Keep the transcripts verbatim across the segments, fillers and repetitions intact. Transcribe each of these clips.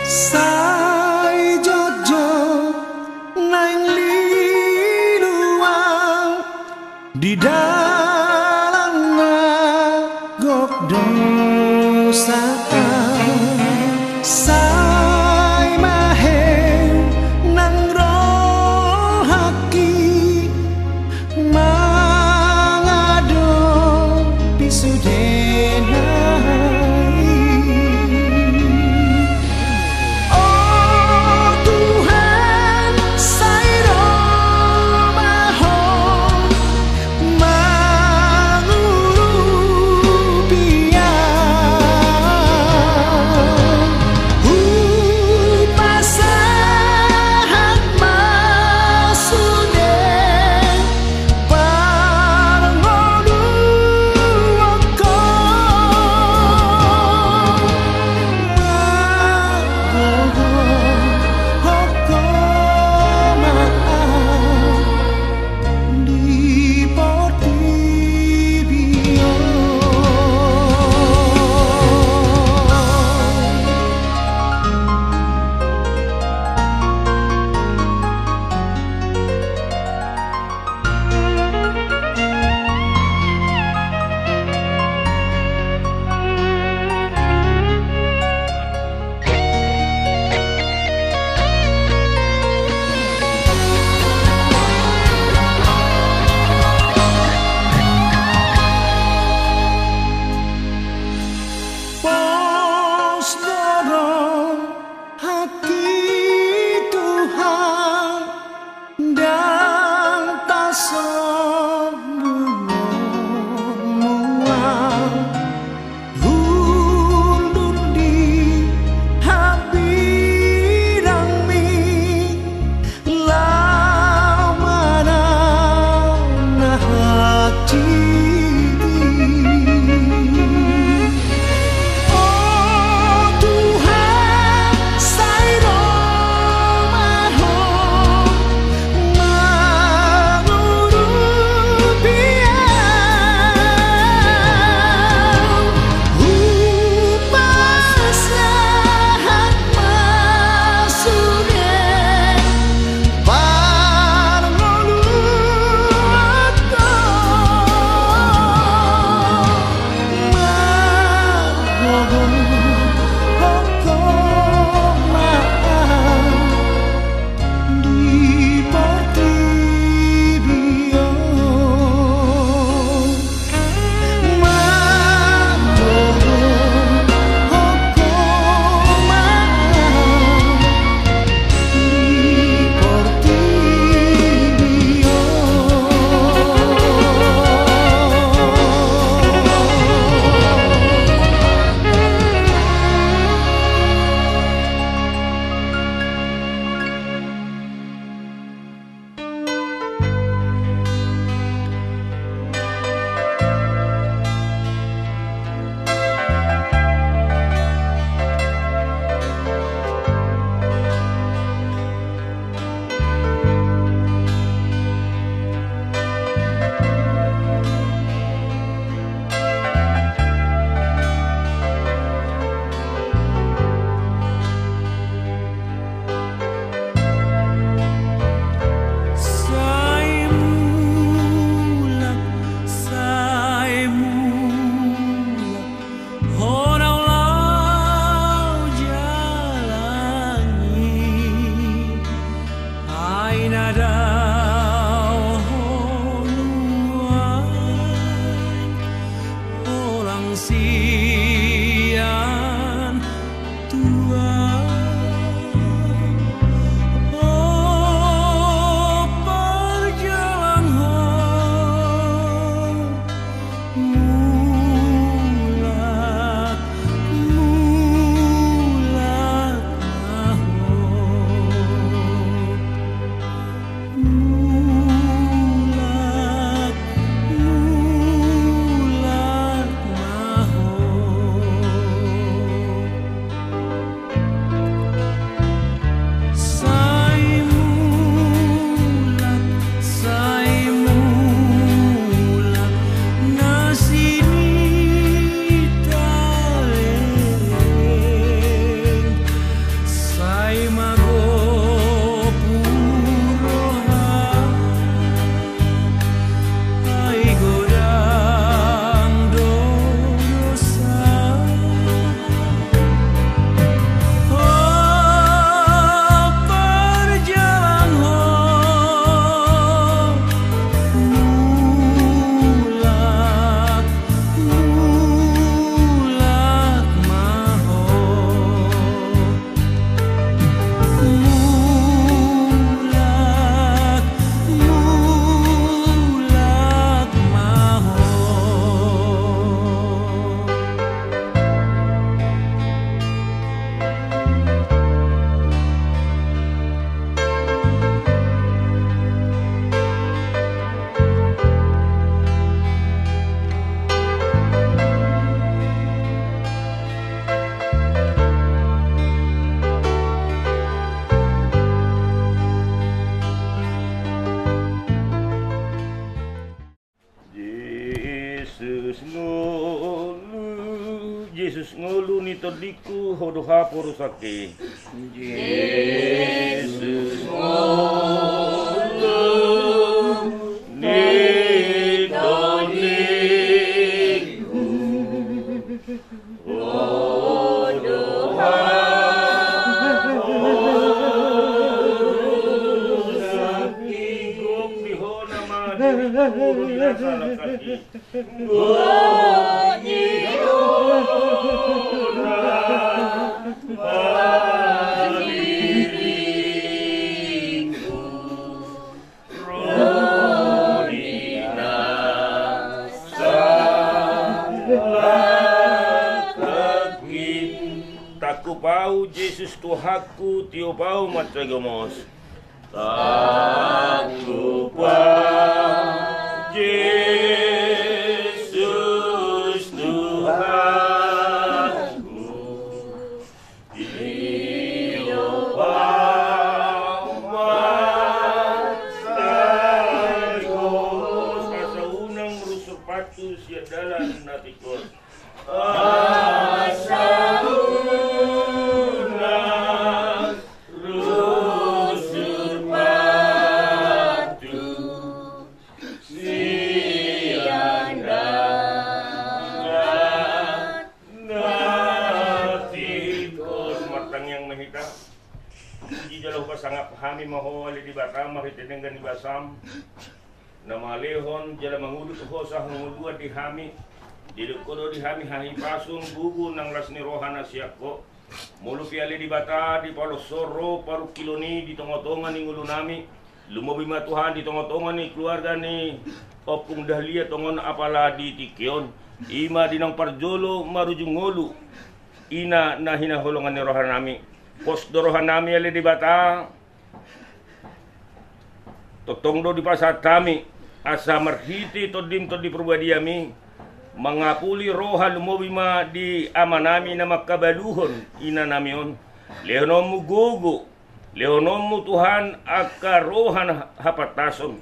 Sai jotjot naeng lilu au di dalan na gok dosa au. Sai mahe nang rohangki mangadopi sude nai. O Tuhan, sai ro ma Ho ma Tondingku, ho do haporusangki. Jesus, ngolu ni tondingku, ho do haporusangki. Gok di ho nama diriku, di na salangkaki. Tangkup ahu, Jesus Tuhanku, tiop ahu mansai gomos. Tangkup ahu, Jesus Tuhanku, tiop ahu mansai gomos. Asa unang rusur patu sian dalan na tingkos. Asa unang rusur patu sian dalan na tingkos. Martangiang ma hita. Puji jala hupasangap hami ma Ho ale Debata marhite denggan ni basaM, na mangalehon jala mangudut hosa hangoluan di hami. Didok Ho do di hami hahipason, gogo nang las ni roha na sian Ho. Molo pe ale Debata dipalos Ho ro parungkilon i di tongatonga ni ngolunami, lumobi ma Tuhan di tongatonga ni keluarga ni Ompung Dahlia tongon apala di tingki on. I ma di naung parjolo marujung ngolu, ina na hinaholongan ni rohanami. Pos do rohanami ale Debata, tongtong do dipasahat hami asa marhite TondiM, Tondi Parbadia i, mangapuli roha, lumobi ma di amanami na mangkabaluhon inanami on. LehononMu gogo, lehononMu Tuhan angka roha na hapantason,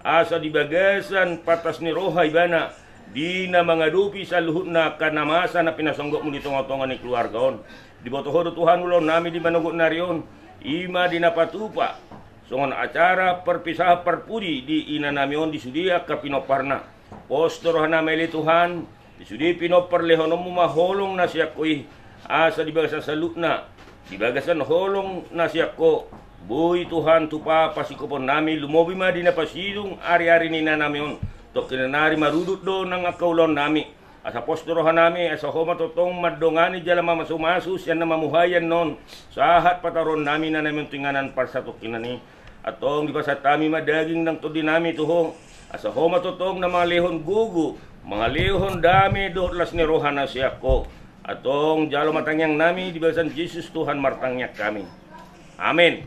asa di bagasan pantas ni roha ibana di na mangadopi saluhutna angka na masa na pinasongopMu di tongatonga ni keluarga on. Diboto Ho do Tuhan ulaonnami di manogot ni ari on, i ma di na patupa songon acara parpisahan parpudi di inanami on di sude angka pinomparna. Pos do rohanami ale Tuhan, di sude pinompar lehononMu ma holong na sian Ho i, asa di bagasan saluhutna, di bagasan holong na sian Ho, boi Tuhan tupa pasingkoponnami, lumobi ma di na pasidung ariari ni inanami on. Tongkin nari marudut do nang angka ulaonnami. Asa pos do rohanami, asa Ho ma tongtong mandongani jala mamasumasu sian na mamuhai annon, sahat pataruonnami inanami on tu inganan parsatongkinan i. Antong dipasahat hami ma daging nang tondinami tu Ho, asa Ho ma tongtong na mangalehon gogo, mangalehon dame dohot las ni roha na sian Ho. Antong jalo ma tangiangnami di bagasan Jesus Tuhan martangiang hami. Amen.